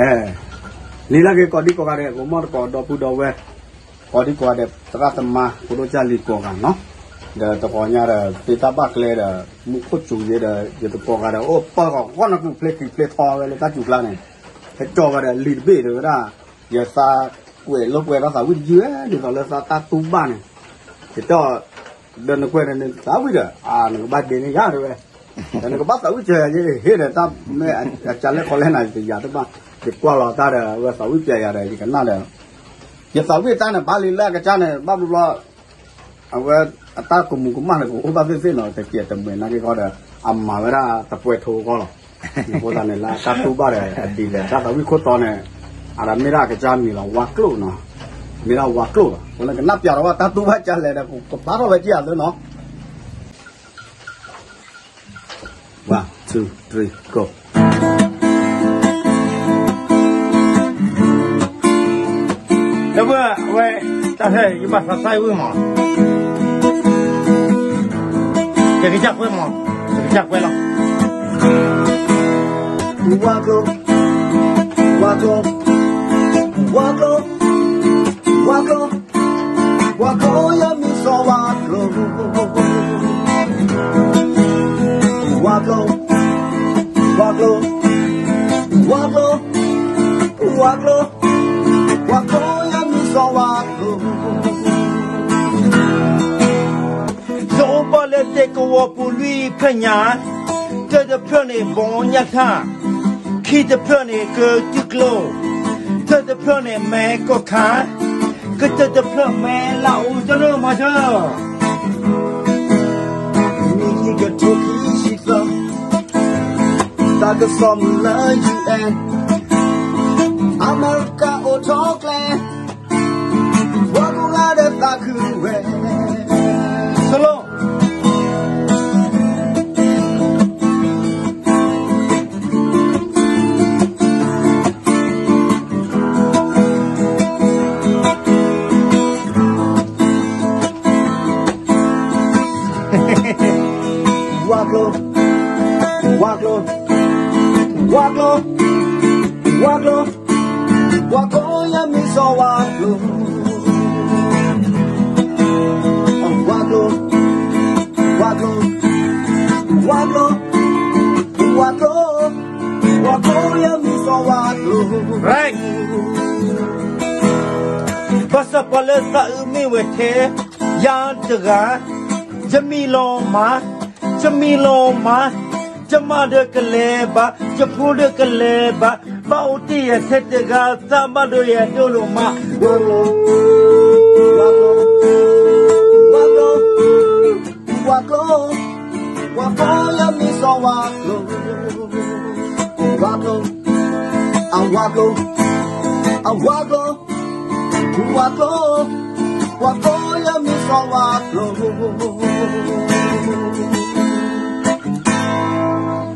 နံၤလၢက့ၤကိးဒံကိးဂၤဒဲး ကမီၣ်တကိးဒီပုၢ်ဒီဝဲၢ် ကိးဒံကိးဂၤဒဲး သရၣ်သမါ ဖိဒိၣ်ကၢ်လံၤကိးဂၤနီၤ, ဒီးတဂီၤညါဒီး သ့တၢ်ဘၣ်ကျဲဒီး မူခိၣ်စူၤယဲဒီး ယတကိးဂၤဒီး အိၣ်ပၢၢ်ဂီၤဂီၢ်နကူးဖျ့ကံၤဖျ့ထီဝဲလၢတၢ်စူၤကျါန့ၣ်, ဟဲကၠီဝဲဒီးလံာ်တဘ့ၣ်တဝဲဒၣ်, ယသးကွဲးလိာ်ကွဲဒီးသးဝံၣ်တယုၢ်ဝဲ ဒ်သိးလၢသးတၢ်တူၢ်ဘၣ်န့ၣ်, ယတဲအီၤ ဒီးနကွဲးဒီးနသးဝံၣ်ဒီး နကဘၣ်ဒ့န့ၢ်ယၤတဝဲ, ဒီးနကဘၣ်သးဝံၣ်စၢၤယၤ ယဟ့ၣ်ဒီးတၢ်မ့ၢ်အကၢလဲၣ်ခီလဲၣ်နၤ ယတယၤတဘၣ်, ယကွၢ်လီၤတၢ်ဒီး အဝဲသးဝံၣ်ပျဲယၤဒီး ယကနၣ်ဒီး, ယသးဝံၣ်တၢ်န့ၣ် ဘၣ်လံလၢအကစၢ်န့ၣ် ဘၣ်ဘျီဘျီ အဝဲအတၢ်ကမူၤကမၣ်န့ၣ် ကအိၣ်ဘၣ်သ့ၣ်သ့ၣ်နီၤ တကဲးတမှဲၤနာ်က့ၤဃီဒီး အမၤဝဲဒၣ်တပှဲၤထိအဂီၢ်လီၤ. အဃိသတးန့ၣ် လၢတၢ်တူၢ်ဘၣ်ဒီး အဒ်လဲၣ် တၢ်သးဝံၣ်ခိၣ်တီန့ၣ် အဒၣ်မ့ၢ်ဒၣ်အကစၢ်မံၤလီၤ ဝါကျိၣ်နီၤ, မ့ၢ်ဒၣ်ဝါကျိၣ်လီၤ. အဃိန့ၣ် ကနၣ်ပျးထီၣ်ဝဲတၢ်တူၢ်ဘၣ်ကလဲၣ်ဒီး ကဘါထီၣ်ဝဲက့ၤအသးနီၤ. One, two, three, go. ဒီပုၢ်ဝဲၢ် တၢ်ဖဲယဘၣ်သးသၣ်အံၤဝံၣ်မး, ယကစၢ်ကွဲမး, ယကစၢ်ကွဲလီၤ. ဝါကျိ, ဝါကျိ, ဝါကျိ, ဝါကျိ, ဝါကျိ, ဝါကျိယမံၤစီၤဝါကျိ, ဝါကျိ, ဝါကျိ, ဝါကျိ, ဝါကျိ, ဝါကျိယမံၤစီၤဝါကျိ. ယအိၣ်ဘၣ်လၢတဲကဝီၤပူၤလွံၢ်ဖျၢၣ်ညါ, တၢတဖျၢၣ်န့ၣ်ဘီညၣ်ထၣ်, ခံတဖျၢၣ်န့ၣ်ကတုကျိ, သၢတဖျၢၣ်န့ၣ်မဲကီၢ်ခါ, ကတၢၢ်တဖျၢၣ်မဲလၢအူတရၢမၤဆၢ မံၤကထိခံဆံသၢ, တၢ်ကစီၣ်မုာ်လၢ ယူၣ်အဲၣ်, အမဲရကၤအိၣ်ထီၣ်ကျဲ, ပှၤကိးဂၤဒဲးသးခုဝဲ, စလိ ဝါကျိ, ဝါကျိ, ဝါကျိ, ဝါကျိ, ဝါကျိယမံၤစီၤဝါကျိ, ဝါကျိ, ဝါကျိ, ဝါကျိ, ဝါကျိ, ဝါကျိယမံၤစီၤဝါကျိ. ဘၣ်ဆၣ်ပှၤလၢသးအုးမ့ၢ်ဝဲထဲယၤတဂၤ, ယမံၤလီၤမး, ယမံၤလီၤမး, ယမါဒီးကလဲၤဘၣ်, ယဖိဒီးကလဲၤဘၣ်, ဘၣ်အိၣ်တ့ၢ်ယၤထဲတဂၤ, သးဘၣ်ဒိယၤဒိၣ်ဒိၣ်မး, ဝါကျိ, ဝါကျိ, ဝါကျိ, ဝါကျိ, ဝါကျိယမံၤစီၤဝါကျိ, ဝါကျိ, အဝါကျိ, အဝါကျိ, ဝါကျိ, ဝါကျိယမံၤစီၤဝါကျိ.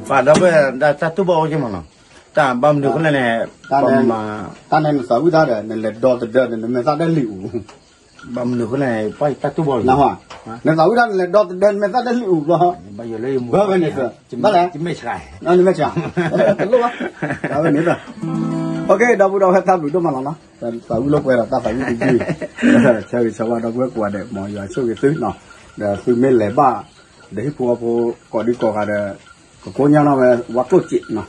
ပှၤဒီပုၢ်ဝဲၢ် တၢ်တူၢ်ဘၣ်အိၣ်က့မးနီၤ, တၢ်ဘၣ်မနုၤအဃိလဲၣ်န့ၣ်, တၢ်န့ၣ်နသးဝံၣ်တၢ်ဒီး နလဲၤဒီသဒၢဒီး နမဲာ်သၣ်ဒၢလံာ်အူ, ဘၣ်မနုၤအဃိလဲၣ်န့ၣ် ပှၤတၢ်တူၢ်ဘၣ်လီၤ, နသးဝံၣ်တၢ် နလဲၤဒီသဒၢ နမဲာ်သၣ်ဒၢလံာ်အူဘျီ, ဘၣ်ဝဲန့ၣ်, ဘၣ်လဲၣ်, နမဲာ်ဆှး, တလိၣ်ဘၣ်, အဝဲန့ၣ်, ဒီပုၢ်ဒီဝဲၢ်တၢ်ဘျုးဒိၣ်မးလီၤနီၤ, သးဝံၣ်လိာ်ကွဲဒီးတၢ်သးဝံၣ်တယုၢ်, ဆၢဂ့ၤဆၢဝါဒီပုၢ်ဝဲၢ်ကိးဂၤဒဲး မ်ယွၤဆိၣ်ဂ့ၤသုနီၤ, ဒီးသုမ့ၢ်လဲၤဘၣ်, ဒီးဟံၣ်ဖိဃီဖိ ကိးဒံကိးဂၤဒီး, ကကိညၢ်နီၣ်ဝဲ ဝါကျိၣ်စ့းနီၤ,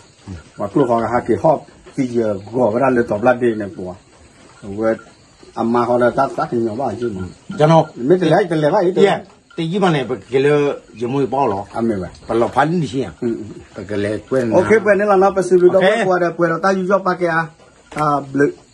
ဝါကျိၣ်ဃီကဟးက့ၤဟီၣ်သံယဂီၤဝဲဒၣ်လၢတီၤပျၢ်ဒ့န့ၣ်ပူၤ, အဝဲ, အမါဃီဒီးတၢ်သးကညီၤဘၣ်ယုၢ်မး, မ့ၢ်တလဲၤတလဲၤဘၣ်အံၤ, တယုၢ်မးန့ၣ် ပက့ၤလၢ ယမိၢ်ယပၢ်အအိၣ်လီၤ, အမ့ၢ်ဝဲ, ပလီၤဖးလံနံၤဆံ, ပကလဲၤကွဲ, ပှဲၤန့ၣ်လီၤနီၤ, ပစံးဘျုးဒီပုၢ်ဝဲၢ်ကိးဂၤဒဲး ပှဲၤဒီးတၢ်ယူးယီၣ်ပာ်ကဲအါ, တၢ်ဘျုး